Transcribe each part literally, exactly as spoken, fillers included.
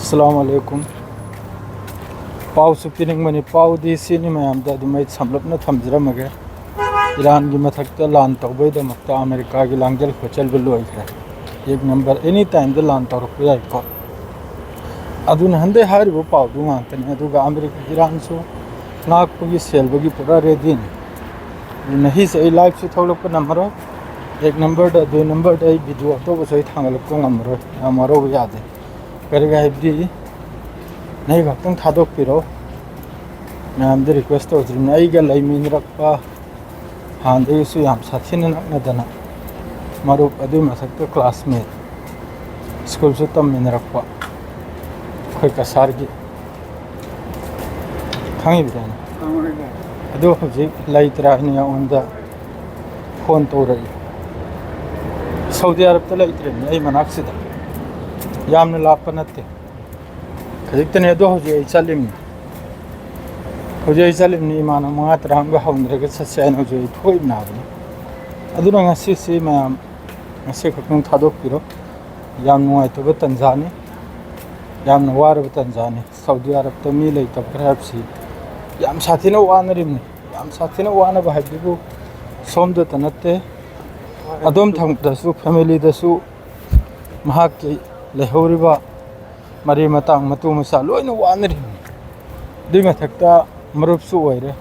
ꯑꯁꯂꯥꯃꯨ ꯑꯂꯩꯀꯨꯝ꯫ ꯄꯥꯎꯁꯨ ꯄꯤꯅꯤꯡꯕꯅꯤ, ꯄꯥꯎꯗꯤ ꯁꯤꯅꯤ ꯃꯌꯥꯝꯗ ꯑꯗꯨꯝ ꯑꯩ ꯁꯝꯂꯞꯅ ꯊꯝꯖꯔꯝꯃꯒꯦ꯫ ꯏꯔꯥꯟꯒꯤ ꯃꯊꯛꯇ ꯂꯥꯟ ꯇꯧꯕꯒꯤꯗꯃꯛꯇ ꯑꯃꯦꯔꯤꯀꯥꯒꯤ ꯂꯥꯡꯖꯤꯜ ꯈꯣꯠꯆꯤꯟꯕ ꯂꯣꯏꯈ꯭ꯔꯦ꯫ ꯑꯦꯛ ꯅꯝꯕꯔ ꯑꯦꯅꯤ ꯇꯥꯏꯝꯗ ꯂꯥꯟ ꯇꯧꯔꯛꯄ ꯌꯥꯏꯀꯣ꯫ ꯑꯗꯨꯅ ꯍꯟꯗꯛ ꯍꯥꯏꯔꯤꯕ ꯄꯥꯎꯗꯨ ꯉꯥꯛꯇꯅꯤ꯫ ꯑꯗꯨꯒ ꯑꯃꯦꯔꯤꯀꯥ ꯏꯔꯥꯟꯁꯨ ꯉꯥꯛꯄꯒꯤ ꯁꯦꯜꯕꯒꯤ ꯄꯨꯔꯥ ꯔꯦꯗꯤꯅꯤ꯫ ꯑꯗꯨꯅ ꯍꯤꯁꯦ ꯑꯩ ꯂꯥꯏꯐꯁꯨ ꯊꯣꯛꯂꯛꯄ ꯅꯝꯃꯔꯣꯏ꯫ ꯑꯦꯛ ꯅꯝꯕꯔꯗ, ꯑꯗꯨ ꯅꯝꯕꯔꯗ ꯑꯩ ꯚꯤꯗꯤꯑꯣ ꯑꯇꯣꯞꯄꯁꯨ ꯑꯩ ꯊꯥꯡꯒꯠꯂꯛꯄ ꯉꯝꯃꯔꯣꯏ, ꯌꯥꯝ ꯋꯥꯔꯧꯕ ꯌꯥꯗꯦ꯫ ꯀꯔꯤꯒꯤ ꯍꯥꯏꯕꯗꯤ ꯅꯍꯩ ꯈꯛꯇꯪ ꯊꯥꯗꯣꯛꯄꯤꯔꯣ꯫ ꯃꯌꯥꯝꯗ ꯔꯤꯀ꯭ꯋꯦꯁ ꯇꯧꯖꯔꯤꯕꯅꯤ꯫ ꯑꯩꯒ ꯂꯩꯃꯤꯟꯅꯔꯛꯄ ꯍꯥꯟꯅꯗꯒꯤꯁꯨ ꯌꯥꯝ ꯁꯥꯊꯤꯅ ꯅꯛꯅꯗꯅ ꯃꯔꯨꯞ, ꯑꯗꯨꯒꯤ ꯃꯊꯛꯇ ꯀ꯭ꯂꯥꯁꯃꯦꯠ, ꯁ꯭ꯀꯨꯜꯁꯨ ꯇꯝꯃꯤꯟꯅꯔꯛꯄ ꯑꯩꯈꯣꯏ ꯀꯁꯥꯔꯒꯤ, ꯈꯪꯉꯤꯕꯗꯥꯏꯅꯦ? ꯑꯗꯨ ꯍꯧꯖꯤꯛ ꯂꯩꯇ꯭ꯔꯦ ꯍꯥꯏꯅ ꯑꯩꯉꯣꯟꯗ ꯐꯣꯟ ꯇꯧꯔꯛꯏ꯫ ꯁꯥꯎꯗꯤ ꯑꯔꯕꯇ ꯂꯩꯇ꯭ꯔꯦꯅꯦ ꯑꯩ ꯃꯅꯥꯛꯁꯤꯗ꯫ ꯌꯥꯝꯅ ꯂꯥꯞꯄ ꯅꯠꯇꯦ꯫ ꯈꯖꯤꯛꯇꯅꯤ꯫ ꯑꯗꯣ ꯍꯧꯖꯤꯛ ꯑꯩ ꯆꯠꯂꯤꯕꯅꯤ꯫ ꯍꯧꯖꯤꯛ ꯑꯩ ꯆꯠꯂꯤꯕꯅꯤ, ꯏꯃꯥꯟꯅꯕ ꯃꯉꯥ ꯇꯔꯥ ꯑꯃꯒ ꯍꯧꯅꯔꯒ ꯆꯠꯁꯦ ꯍꯥꯏꯅ ꯍꯧꯖꯤꯛ ꯑꯩ ꯊꯣꯛꯏꯕꯅꯤ ꯍꯥꯏꯕꯅꯤ꯫ ꯑꯗꯨꯅ ꯉꯁꯤꯁꯤ ꯃꯌꯥꯝ ꯉꯁꯤ ꯈꯛꯇꯪ ꯊꯥꯗꯣꯛꯄꯤꯔꯣ꯫ ꯌꯥꯝ ꯅꯨꯡꯉꯥꯏꯇꯕ ꯇꯥꯟꯖꯥꯅꯤ, ꯌꯥꯝꯅ ꯋꯥꯔꯕ ꯇꯥꯟꯖꯥꯅꯤ꯫ ꯁꯥꯎꯗꯤ ꯑꯔꯕꯇ ꯃꯤ ꯂꯩꯇꯕ ꯈꯔ ꯍꯥꯏꯕꯁꯤ ꯌꯥꯝ ꯁꯥꯊꯤꯅ ꯋꯥꯅꯔꯤꯕꯅꯤ꯫ ꯌꯥꯝ ꯁꯥꯊꯤꯅ ꯋꯥꯅꯕ ꯍꯥꯏꯕꯗꯨꯕꯨ ꯁꯣꯝꯗꯇ ꯅꯠꯇꯦ, ꯑꯗꯣꯝ ꯊꯪꯕꯗꯁꯨ, ꯐꯦꯃꯤꯂꯤꯗꯁꯨ ꯃꯍꯥꯛꯀꯤ ꯂꯩꯍꯧꯔꯤꯕ ꯃꯔꯤ ꯃꯇꯥꯡ, ꯃꯇꯨ ꯃꯆꯥ ꯂꯣꯏꯅ ꯋꯥꯅꯔꯤꯕꯅꯤ꯫ ꯑꯗꯨꯏ ꯃꯊꯛꯇ ꯃꯔꯨꯞꯁꯨ ꯑꯣꯏꯔꯦ,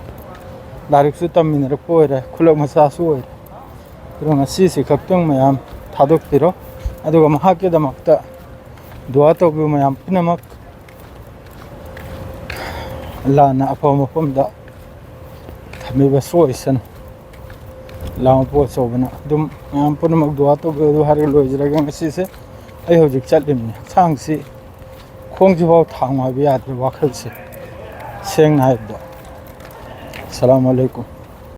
ꯂꯥꯏꯔꯤꯛꯁꯨ ꯇꯝꯃꯤꯟꯅꯔꯛꯄ ꯑꯣꯏꯔꯦ, ꯈꯨꯂꯛ ꯃꯆꯥꯁꯨ ꯑꯣꯏꯔꯦ꯫ ꯑꯗꯨꯅ ꯉꯁꯤꯁꯤ ꯈꯛꯇꯪ ꯃꯌꯥꯝ ꯊꯥꯗꯣꯛꯄꯤꯔꯣ, ꯑꯗꯨꯒ ꯃꯍꯥꯛꯀꯤꯗꯃꯛꯇ ꯗꯨꯋꯥ ꯇꯧꯕꯤꯌꯨ ꯃꯌꯥꯝ ꯄꯨꯝꯅꯃꯛ꯫ ꯑꯜꯂꯥꯅ ꯑꯐꯕ ꯃꯐꯝꯗ ꯊꯝꯕꯤꯕ ꯁꯣꯏꯁꯅꯨ꯫ ꯑꯜꯂꯥ ꯃꯄꯨ ꯑꯆꯧꯕꯅ ꯑꯗꯨꯝ ꯃꯌꯥꯝ ꯄꯨꯝꯅꯃꯛ ꯗꯨꯋꯥ ꯇꯧꯕꯤꯌꯨ꯫ ꯑꯗꯨ ꯍꯥꯏꯔꯒ ꯂꯣꯏꯖꯔꯒꯦ ꯉꯁꯤꯁꯦ꯫ ꯑꯩ ꯍꯧꯖꯤꯛ ꯆꯠꯂꯤꯕꯅꯤ꯫ ꯍꯛꯆꯥꯡꯁꯤ ꯈꯣꯡꯁꯤꯐꯥꯎ ꯊꯥꯡꯉꯨ ꯍꯥꯏꯕ ꯌꯥꯗ꯭ꯔꯦ, ꯋꯥꯈꯜꯁꯦ ꯁꯦꯡꯅ ꯍꯥꯏꯕꯗ꯫ ꯑꯁꯂꯥꯃꯨ ꯑꯂꯩꯀꯨꯝ꯫